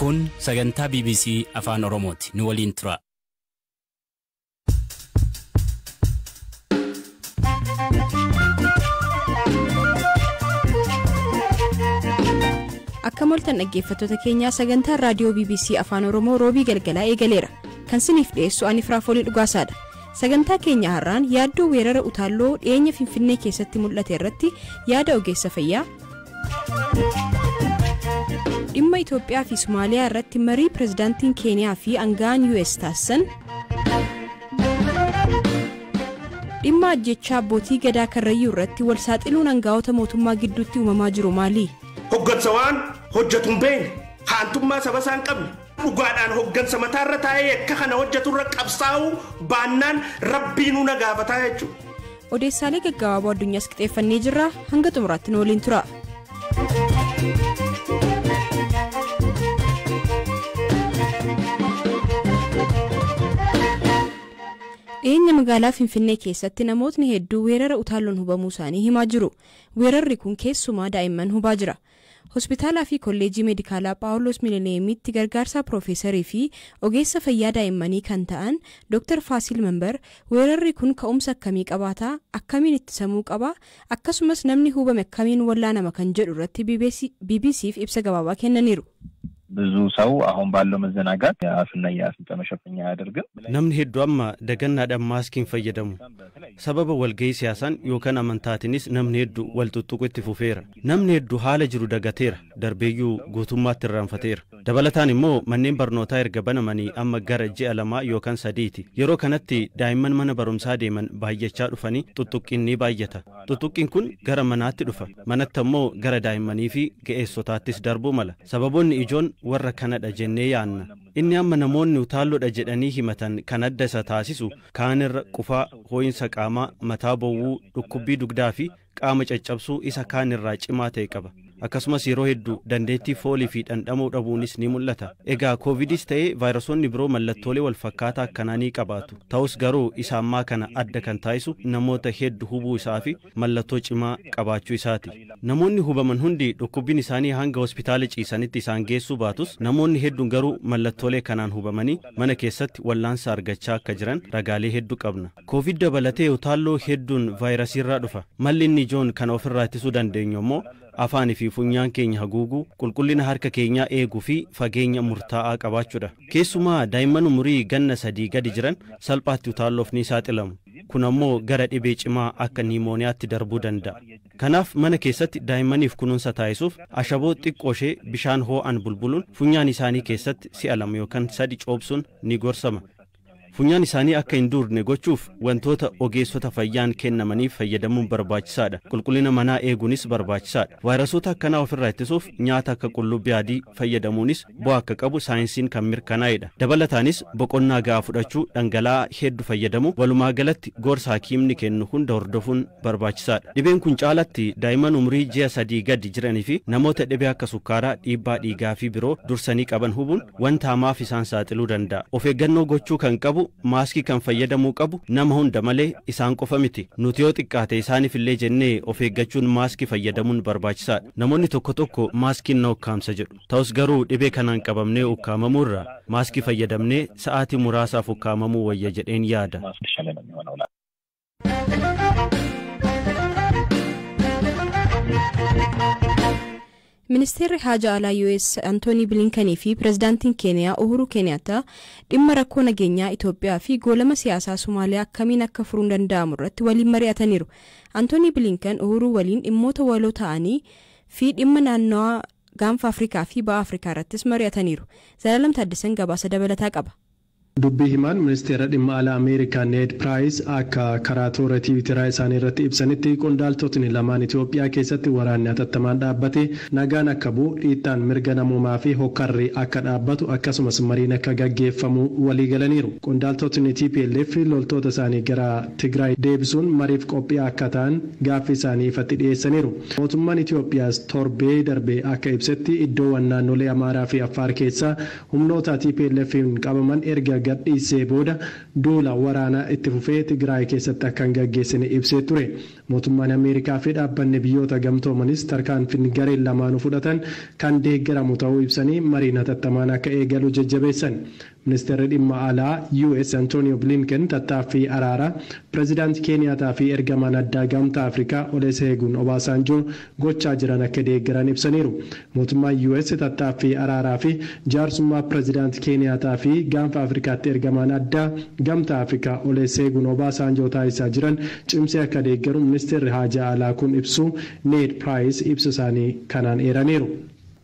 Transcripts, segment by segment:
Kun sagantaa BBC Afaan Oromooti. Nu waliin tura. Akka moltan dhaggeeffattoota keenyaa, sagantaan raadiyoo BBC Afaan Oromoo roobii galgalaa eegaleera. Kan siniif dhiyeessu ani Firaafoolii Dhugaasaadha. Sagantaa keenya har'aan yaaddoo weerara utaalloo dhiyeenya Finfinnee keessatti mul'ate irratti yaada ogeessa fayyaa, dhimma Itoophiyaa fi Somaaliyaa irratti marii pirezidaantiin Keeniyaa fi aanga'aan US taasisan, dhimma ajjechaa abbootii gadaa Karrayyuu irratti wal saaxiluun aangaa'ota mootummaa gidduutti uumamaa jiru maali? Hoggansa waan hojjetu hin beekne, haantummaa saba isaa hin qabne, dhugaadhaan hoggansa mataarra taa'ee akka kana hojjeturra qabsaa'uu baannaan rabbiinuu na gaafataa jechuudha. Odeessaalee gaggabaaboo addunyaas qixeeffannee jirra. Hanga xumuraatti nu waliin tura. Dhiyeenya magaalaa Finfinnee keessatti namootni hedduu weerara utaalloon hubamuu isaanii himaa jiru. Weerarri kun keessumaa daa'imman hubaa jira. Hospitaalaa fi Kolleejjii Meedikaalaa Paawuloos Mileeniyeemitti gargaarsaa piroofeesarii fi ogeessa fayyaa daa'immanii kan ta'an Dr. Faasil Mambar, weerarri kun ka'umsa akkamii qabaataa, akkamiin ittisamuu qaba, akkasumas namni hubame akkamiin wallaanama kan jedhu irratti BBCf ibsa gabaabaa kennaniiru. ብዙ ሰው አሁን ባለው መዘናጋት የአፍና የአፍንጫ መሸፈኛ አያደርግም። Namni hedduu amma dagannaadhaan maaskii hin fayyadamu. Sababa walgahii siyaasaan yookaan amantaatiinis namni hedduu wal tuttuqu itti fufeera. Namni hedduu haala jiru dagateera. Darbeeyyuu guutummaatti irraanfateera. Dabalataan immoo manneen barnootaa erga banamanii amma gara ji'a 2 yookaan 3ti. Yeroo kanatti daa'imman mana barumsaa deeman baay'achaa dhufanii tuttuqqiin ni baay'ata. Tuttuqqiin kun gara manaatti dhufa. Manatti ammoo gara daa'immanii fi ga'eessotaattis darbuu mala. Sababoonni ijoon warra kanadha jennee yaanna. Inni amma namoonni utaalloodha jedhanii himatan kan adda isa taasisu kaanirra qufaa, hoo'insa qaamaa, mataa bowwuu, dhukkubbii dugdaa fi qaama caccabsuu isa kaanirraa cimaa ta'e qaba. Akkasumas yeroo hedduu dandeettii foolii fi dhandhamuu dhabuunis ni mul'ata. Egaa koovidis ta'ee vaayirasoonni biroo mallattoolee wal fakkaataa akkanaa ni qabaatu. Ta'us garuu isa ammaa kana adda kan taasisu namoota hedduu hubuu isaa fi mallattoo cimaa qabaachuu isaati. Namoonni hubaman hundi dhukkubbiin isaanii hanga hospitaala ciisanitti isaan geessuu baatus, namoonni hedduun garuu mallattoolee kanaan hubamanii mana keessatti wallaansa argachaa akka jiran ragaalee hedduu qabna. Koovid dabalatee utaalloo hedduun vaayirasiirraa dhufa. Malli inni ijoon kana ofirraa ittisuu dandeenyu immoo afaanii fi funyaan keenya haguuguu, qulqullina harka keenyaa eeguu fi fageenya murtaa'aa qabaachuudha. Keessumaa daa'imman umurii ganna 3 gadi jiran salphaatti utaalloof ni saaxilamu. Kun ammoo gara dhibee cimaa akka niimooniyaatti darbuu danda'a. Kanaaf mana keessatti daa'immaniif kunuunsa taasisuuf ashaboo xiqqoo ishee bishaan hoo'aan bulbuluun funyaan isaanii keessatti si'a 2 yookaan 3 coobsuun ni gorsama. Funyaan isaanii akka hin duurne gochuuf wantoota ogeessota fayyaan kennamaniif fayyadamuun barbaachisaadha. Qulqullina manaa eeguunis barbaachisaadha. Vaayirasoota akkanaa ofirraa ittisuuf nyaata akka qullubbii adii fayyadamuunis bu'aa akka qabu saayinsiin kan mirkanaa'edha. Dabalataanis boqonnaa gahaa fudhachuu, dhangala'aa hedduu fayyadamu, walumaa galatti gorsa hakiimni kennu hunda hordofuun barbaachisaadha. Dhibeen kun caalatti daa'imman umurii ji'a 3 gadi jiranii fi namoota dhibee akka sukkaaraa, dhiibbaa dhiigaa fi biroo dursanii qaban hubuun wanta hamaaf isaan saaxiluu danda'a. Of eeggannoo gochuu kan qabu, maaskii kan fayyadamuu qabu nama hunda malee isaan qofa miti. Nuti yoo xiqqaate isaaniif illee jennee of eeggachuun maaskii fayyadamuun barbaachisaadha. Namoonni tokko tokko maaskiin na ukkaamsa jedhu. Ta'us garuu dhibee kanaan qabamnee ukkaamamuu irraa maaskii fayyadamnee sa'aatii muraasaaf ukkaamamuu wayya jedheen yaada. የተሻለ ነው የሚሆነው። Ministeerri Haja Alaa US Antoonii Bilinkanii fi Pirezidaantiin Keeniyaa Uhuru Keeniyaattaa dhimma rakkoo nageenyaa Itoophiyaa fi goolama siyaasaa Somaaliyaa akkamiin akka furuun danda'amu irratti waliin mari'ataniiru. Antoonii Bilinkan Uhuruu waliin dhimmoota waloo ta'anii fi dhimma naannawaa Gaanfa Afrikaa fi Ba'a Afrikaa irrattis mari'ataniiru. Zalaalam Taaddasan gabaasa dabalataa qaba. Dubbii himaan ministeera dhimma alaa Ameerikaa Need Piraayis akka karaa toora tiwiitaraa isaanii irratti ibsanitti, qondaaltotni lamaan Itoophiyaa keessatti waraanni hatattamaan dhaabbate nagaan akka bu'u, dhiittaan mirga namoomaa fi hokkarri akka dhaabbatu, akkasumas mariin akka gaggeeffamu walii galaniiru. Qondaaltotni TPLF loltoota isaanii gara Tigraay deebisuun mariif qophii akka ta'an gaaffii isaanii ifatti dhiyeessaniiru. Mootummaan Itoophiyaas torbee darbee akka ibsetti, iddoowwan naannolee Amaaraa fi Affaar keessaa humnoota TPLF qabaman erga gadhiisee booda duula waraanaa itti fufee Tigraay keessatti akka hin gaggeessine ibsee ture. Mootummaan Ameerikaa fi dhaabbanni biyyoota gamtoomanis tarkaanfiin gareen lamaanuu fudhatan kan deeggaramu ta'uu ibsanii mariin hatattamaan akka eegalu jajjabeessan. Ministeerri dhimma alaa US Antonio Blinken tattaaffii araaraa pireezidaantii Keeniyaataa fi ergamaan addaa gamtaa Afrikaa Olusegun Obasanjoo gochaa jiran akka deeggaran ibsaniiru. Mootummaan US tattaaffii araaraa fi jaarsummaa pireezidaantii Keeniyaataa fi gaanfa Afrikaatti ergamaan addaa gamtaa Afrikaa Olusegun Obasanjoo taasisaa jiran cimsee akka deeggaru ministeerri haajaa alaa kun ibsu Ned Price ibsa isaanii kanaan eeraniiru.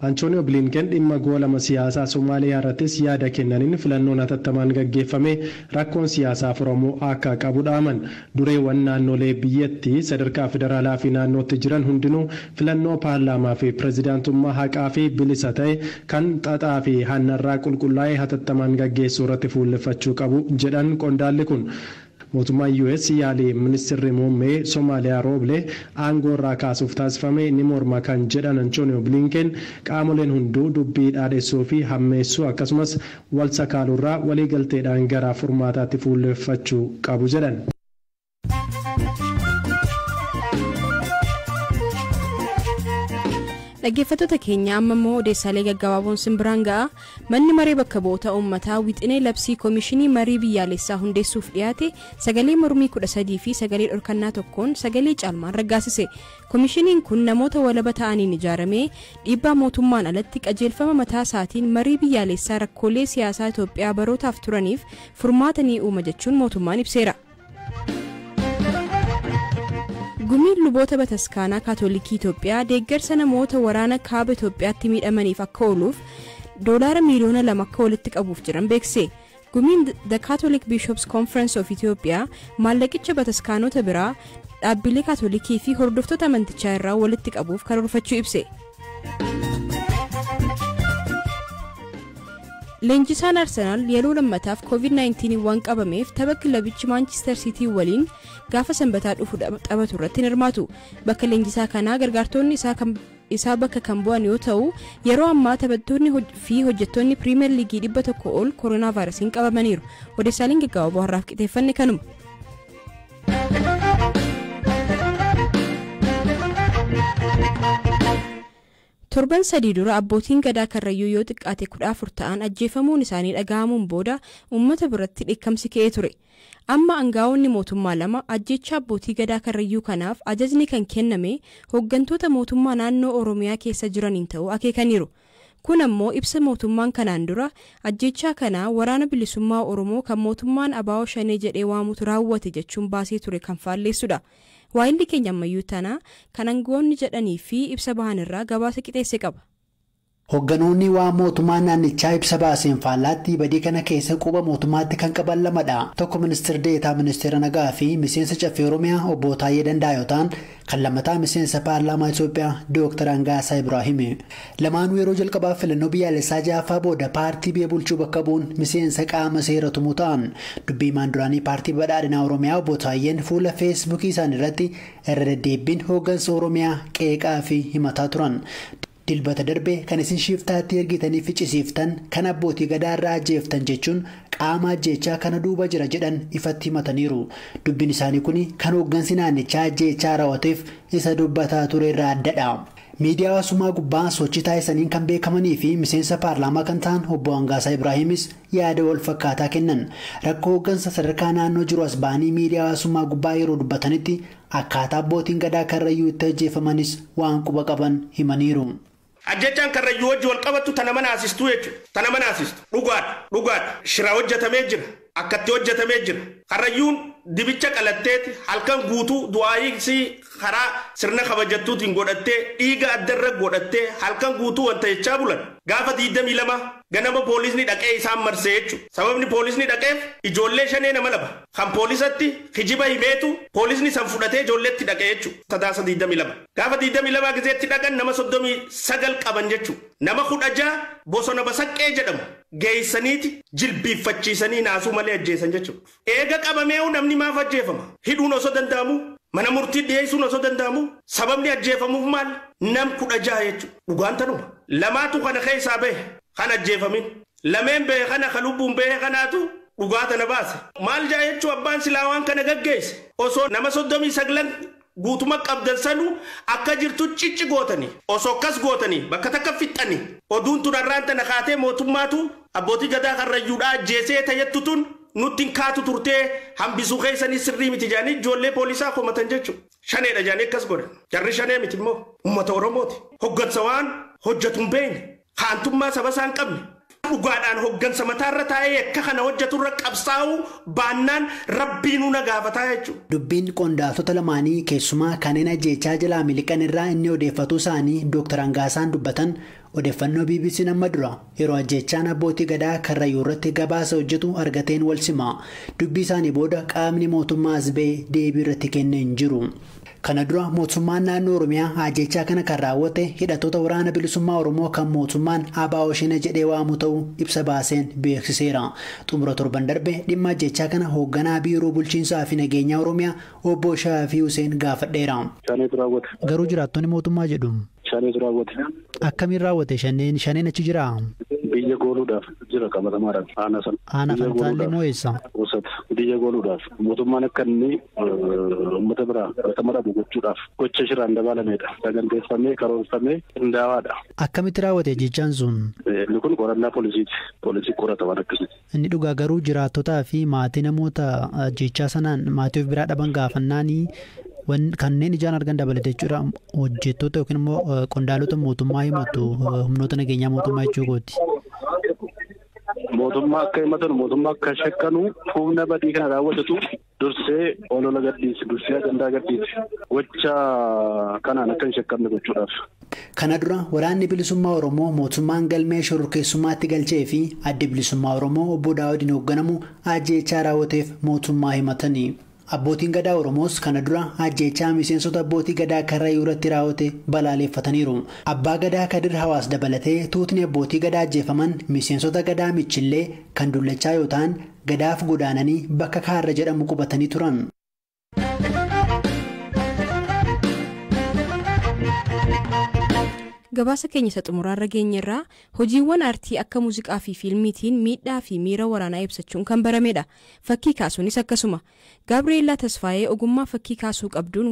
Antonio Blinken dhimma goolama siyaasaa Somaaliyaa irrattis yaada kennaniin filannoon hatattamaan gaggeeffame rakkoon siyaasaa furamuu akka qabu dhaaman. Dureewwan naannolee biyyattii sadarkaa federaalaa fi naannootti jiran hundinuu filannoo paarlaamaa fi pireezidaantummaa haqaa fi bilisa ta'e kan xaxaa fi hannarraa qulqullaa'ee hatattamaan gaggeessuu irratti fuulleffachuu qabu jedhan qondaalli kun. Mootummaan US yaalii ministeerri muummee Somaaliyaa Rooble aangoo irraa kaasuuf taasifame ni morma kan jedhan Antonio Blinken qaamoleen hunduu dubbii dhaadhessuu fi hammeessuu akkasumas wal sakaaluurraa waliigalteedhaan gara furmaataatti fuulleffachuu qabu jedhan. Dhaggeeffattoota keenya, amma immoo odeessaalee gaggabaaboon simbiraan ga'a. Manni maree bakka bu'oota uummataa wixinee labsii koomishinii marii biyyaalessaa hundeessuuf dhiyaate sagalee mormii 13 fi sagalee dhorkannaa tokkoon sagalee caalmaan raggaasise. Koomishiniin kun namoota walaba ta'aniin ijaaramee dhiibbaa mootummaan alatti qajeelfama mataa isaatiin marii biyyaalessaa rakkoolee siyaasaa Itoophiyaa barootaaf turaniif furmaata ni uuma jechuun mootummaan ibseera. Gumiin luboota bataskaanaa Kaatolikii Itoophiyaa deeggarsa namoota waraana kaaba Itoophiyaatti miidhamaniif akka ooluuf doolaara miiliyoona 2 akka walitti qabuuf jiran beekse. Gumiin The Catholic Bishops Conference of Ethiopia maallaqicha bataskaanota biraa, dhaabbilee Kaatolikii fi hordoftoota amantichaa irraa walitti qabuuf karoorfachuu ibse. Leenjisaan Arsenaal yeroo lammataaf COVID-19 waan qabameef tapha kilabichi Maanchister Siitii waliin gaafa Sanbataa dhufu taphatu irratti hin hirmaatu. Bakka leenjisaa kanaa gargaartonni isaa bakka kan bu'an yoo ta'u, yeroo ammaa taphattoonni fi hojjettoonni Piriimeer Liigii 100 ol koronaa vaayirasiin qabamaniiru. Odeessaaleen gaggabaaboo har'aaf qixeeffanne kanuma. Torban 3 dura abbootiin gadaa Karrayyuu yoo xiqqaate 14 ta'an ajjeefamuun isaanii dhaga'amuun booda uummata biratti dheekkamsi ka'ee ture. Amma aangaa'onni mootummaa lama ajjeechaa abbootii gadaa Karrayyuu kanaaf ajajni kan kenname hooggantoota mootummaa naannoo Oromiyaa keessa jiraniin ta'uu akeekaniiru. Kun ammoo ibsa mootummaan kanaan dura ajjeechaa kana Waraana Bilisummaa Oromoo kan mootummaan ABO Shanee jedhee waamutu raawwate jechuun baasee ture kan faalleessudha. Waayilli keenya ammayyuu tana kan aangawoonni jedhanii fi ibsa bahan irraa gabaasa qixeesse qaba. Hoogganoonni waa mootummaa naannichaa ibsa baaseen faallaatti badii kana keessa quba mootummaatti kan qaban lamadha. Tokko ministeera deetaa ministeera nagaa fi miseensa Caffee Oromiyaa obbo Taayyee Danda'a yoo ta'an, kan lammataa miseensa paarlaamaa Itoophiyaa Dooktar Angaasaa Ibraahim. Lamaanuu yeroo jalqabaaf filannoo biyyaalessaa ja'affaa booda paartii biyya bulchuu bakka bu'uun miseensa qaama seera tumuu ta'an. Dubbii himaan duraanii paartii badhaadhinaa Oromiyaa obbo Taayyeen fuula Feesbuukii isaanii irratti irra deddeebiin hooggansa Oromiyaa qeeqaa fi himataa turan. Dilbata darbe kan isin shiftaatti ergitanii ficcisiiftan, kan abbootii gadaa irraa ajjeeftan jechuun qaama ajjeechaa kana duuba jira jedhan ifatti himataniiru. Dubbiin isaanii kun kan hooggansi naannichaa ajjeechaa raawwateef isa dubbataa ture irraa addadha. Miidiyaa hawaasummaa gubbaa sochii taasisaniin kan beekamanii fi miseensa paarlaamaa kan ta'an obbo Angaasaa Ibraahimis yaada wal fakkaataa kennan. Rakkoo hooggansa sadarkaa naannoo jiru as ba'anii miidiyaa hawaasummaa gubbaa yeroo dubbatanitti akkaataa abbootiin gadaa Karrayyuu itti ajjeefamanis waan quba qaban himaniiru. Ajjechaan Karrayyuu wajji wal qabattu tana manaasistuu jechuudha. Tana manaasistu. Dhugaadha. Dhugaadha. Shira hojjetamee jira. Akkatti hojjetamee jira. Karrayyuun dibicha qalatteeti halkan guutuu du'aayisii karaa sirna kabajattuutiin godhattee, dhiiga addarra godhattee, halkan guutuu wanta jechaa bulan. Gaafa 22 ganama poolisni dhaqee isaan marsee jechuudha. Sababni poolisni dhaqeef ijoollee shanee nama lama kan poolisatti kijiba himeetu poolisni san fudhatee ijoolleetti dhaqee jechuudha. Sadaasa 22. Gaafa 22 gizeetti dhaqan nama 39 qaban jechuudha. Nama 16 bosona Basaqqee jedhamu geessaniiti jilbiiffachiisanii naasuu malee ajjeesan jechuudha. Eega qabameewu namni maaf ajjeefama? Hidhuun osoo danda'amu, mana murtii dhiyeessuun osoo danda'amu, sababni ajjeefamuuf maal? Nam 16 jechuudha. Dhugaan tanuma. Lamaatu kana keessaa bahe kan ajjeefamin. Lameen bahe kana kan lubbuun bahe kanaatu Dhugaa tana baase. Maal jaa jechuu abbaan silaa waan kana gaggeesse. Osoo nama 39 guutuma qabdan sanuu akka jirtu cicci gootanii osoo akkas gootanii bakka takka fixxanii oduun tun har'aan tana kaatee mootummaatu abbootii gadaa karrayyuudhaa ajjeesee tayyattu tun nutti hin kaatu turtee hambisuu keessanii sirrii miti jaanii ijoollee poolisaa komatan jechuudha. Shaneedha jaanii akkas godhan. Jarri shanee miti immoo uummata Oromooti. Hoggansa waan hojjetu hin beekne haantummaa saba isaa hin qabne. Dhugaadhaan hoggansa mataarra taa'ee akka kana hojjeturra qabsaa'uu baannaan rabbiinuu na gaafataa jechuudha. Dubbiin qondaaltota lamaanii keessumaa kanneen ajjeechaa jalaa miliqan irraa inni odeeffatu isaanii Dr. Hangaasaan dubbatan odeeffannoo BBC amma dura yeroo ajjeechaan abbootii gadaa karrayyuu irratti gabaasa hojjetu argateen wal sima. Dubbii isaanii booda qaamni mootummaa as ba'ee deebii irratti kennee hin jiru. Kana dura mootummaan naannoo Oromiyaa ajjeechaa kana kan raawwate hidhattoota waraana bilisummaa Oromoo kan mootummaan ABO Shanee jedhee waamu ta'uu ibsa baaseen beeksiseera. Xumura torban darbe dhimma ajjeechaa kana hoogganaa biiroo bulchiinsaa fi nageenyaa Oromiyaa obbo Shaafii Hussein gaafadheera. Garuu jiraattonni mootummaa jedhu. Shaneetu raawwate. Akkamiin raawwate shaneen achi jiraa? Biyya gooluudhaaf jira qabatamaadhaan aanaa sana. Aanaa Fantaallee moo eessa? Goosata biyya gooluudhaaf mootummaan akka inni uummata biraa fudhatama dhabu gochuudhaaf gocha shiraan dabalameedha. Saganteeffamee karoorfamee qindaawaadha. Akkamitti raawwate jechaan sun? Inni kun qorannaa poolisiiti. Poolisii qorata waan akkasiiti. Inni dhugaa garuu jiraattotaa fi maatii namoota jechaa sanaan maatii of biraa dhaban gaafannaanii kanneen ijaan argan dabalate jechuudha hojjettoota yookiin immoo qondaalota mootummaa himatu humnoota nageenyaa mootummaa jechuu kooti. Mootummaa akka himatan mootummaa akka shakkanu humna badii kana raawwatatu dursee olola gadhiisi dursee ajandaa gadhiisi gocha kanaan akka hin shakkamne gochuudhaaf. Kana dura waraanni bilisummaa Oromoo mootummaan galmee shororkeessummaatti galchee fi addi bilisummaa Oromoo obbo Daawudiin hoogganamu ajjeechaa raawwateef mootummaa himatani. Abbootiin gadaa Oromoos kana dura ajjeechaa miseensota abbootii gadaa karrayyuu irratti raawwate balaaleffataniiru. Abbaa gadaa Kadir Hawaas dabalatee tuutni abbootii gadaa ajjeefaman miseensota gadaa Michillee kan dullachaa yoo ta'an gadaaf godaananii bakka Kaarra jedhamu qubatanii turan. Gabaasa keenya isa xumuraarra geenyerraa hojiiwwan aartii akka muuziqaa fi fiilmiitiin miidhaa fi miira waraanaa ibsachuun kan baramedha. Fakkii kaasuunis akkasuma. Gaabreellaa Tasfaayee ogummaa fakkii kaasuu qabduun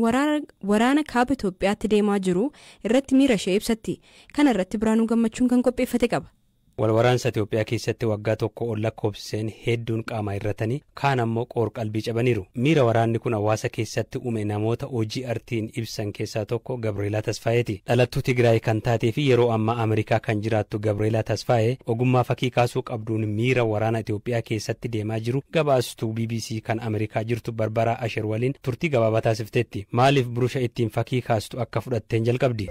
waraana kaaba Itoophiyaatti deemaa jiru irratti miira ishee ibsatti. Kana irratti Biraanuu Gammachuun kan qopheeffate qaba. Walwaraansa Itoophiyaa keessatti waggaa tokko ol lakkoofsiseen hedduun qaama irratanii kaan ammoo qoor-qalbii cabaniiru. Miira waraanni kun hawaasa keessatti uume namoota hojii artiin ibsan keessaa tokko Gabrielaa Tasfaayeeti. Dhalattuu Tigraay kan taatee fi yeroo ammaa Ameerikaa kan jiraattu Gabrielaa Tasfaayee ogummaa fakkii kaasuu qabduun miira waraana Itoophiyaa keessatti deemaa jiru gabaastuu BBC kan Ameerikaa jirtu Barbaraa Asher waliin turtii gabaabaa taasifteetti. Maaliif burusha ittiin fakkii kaastu akka fudhatteen jalqabdi?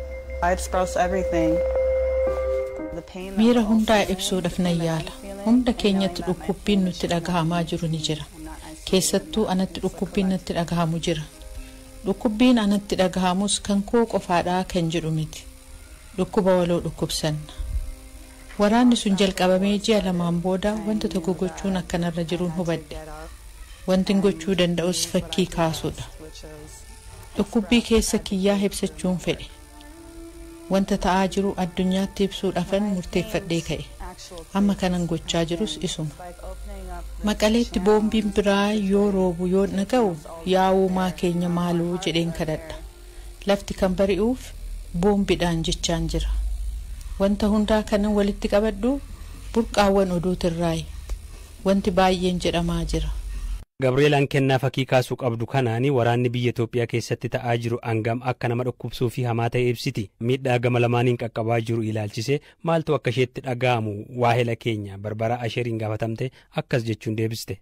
Miira hundaa ibsuudhaaf nan yaala. Hunda keenyatti dhukkubbiin nutti dhagahamaa jiru ni jira. Keessattuu anatti dhukkubbiin natti dhagahamu jira. Dhukkubbiin anatti dhagahamus kan koo qofaadhaa kan jedhu miti. Dhukkuba waloo dhukkubsanna. Waraanni sun jalqabamee ji'a lamaan booda wanta tokko gochuun akkanarra jiruun hubadhe. Wanti gochuu danda'us fakkii kaasuudha. Dhukkubbii keessa kiyyaa ibsachuun fedhe. Wanta ta'aa jiru addunyaatti ibsuudhaafan murteeffadhee ka'e. Amma kanan gochaa jirus isuma. Maqaleetti boombiin biraa yoo roobu yoo dhaga'u yaa uumaa keenya maaloo jedheen kadhadha. Lafti kan bari'uuf boombiidhaan jechaan jira. Wanta hundaa kanan walitti qabadhu burqaawwan oduutirraayi. Wanti baay'een jedhamaa jira. Gabriyeelaan kennaa fakkii kaasuu qabdu kanaani waraanni biyya Itoophiyaa keessatti ta'aa jiru hangam akka nama dhukkubsuu fi hamaa ta'e ibsiti. Miidhaa gama lamaaniin qaqqabaa jiru ilaalchise maaltu akka isheetti dhaga'amu waahila keenya Barbaraa Asheriin gaafatamte akkas jechuun deebiste.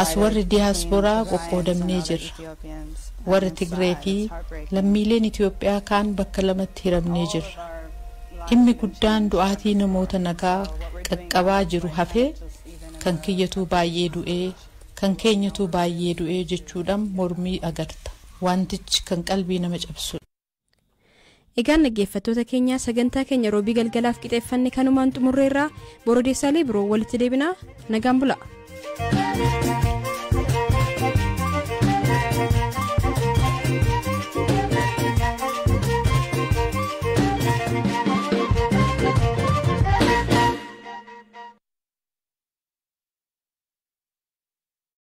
As warri diyaasporaa qoqqoodamnee jirra. Warri Tigree fi lammiileen Itoophiyaa kaan bakka lamatti hiramnee jirra. Dhimmi guddaan du'aatii namoota nagaa qaqqabaa jiru hafee kan kiyyatuu baay'ee du'ee kan keenyatuu baay'ee du'ee jechuudhaan mormii agarta. Wantichi kan qalbii nama cabsudha. Egaan dhaggeeffattoota keenyaa sagantaa keenya roobii galgalaaf qixeeffanne kanumaan xumurreerraa borodeessaalee biroo walitti deebinaa nagaan bula.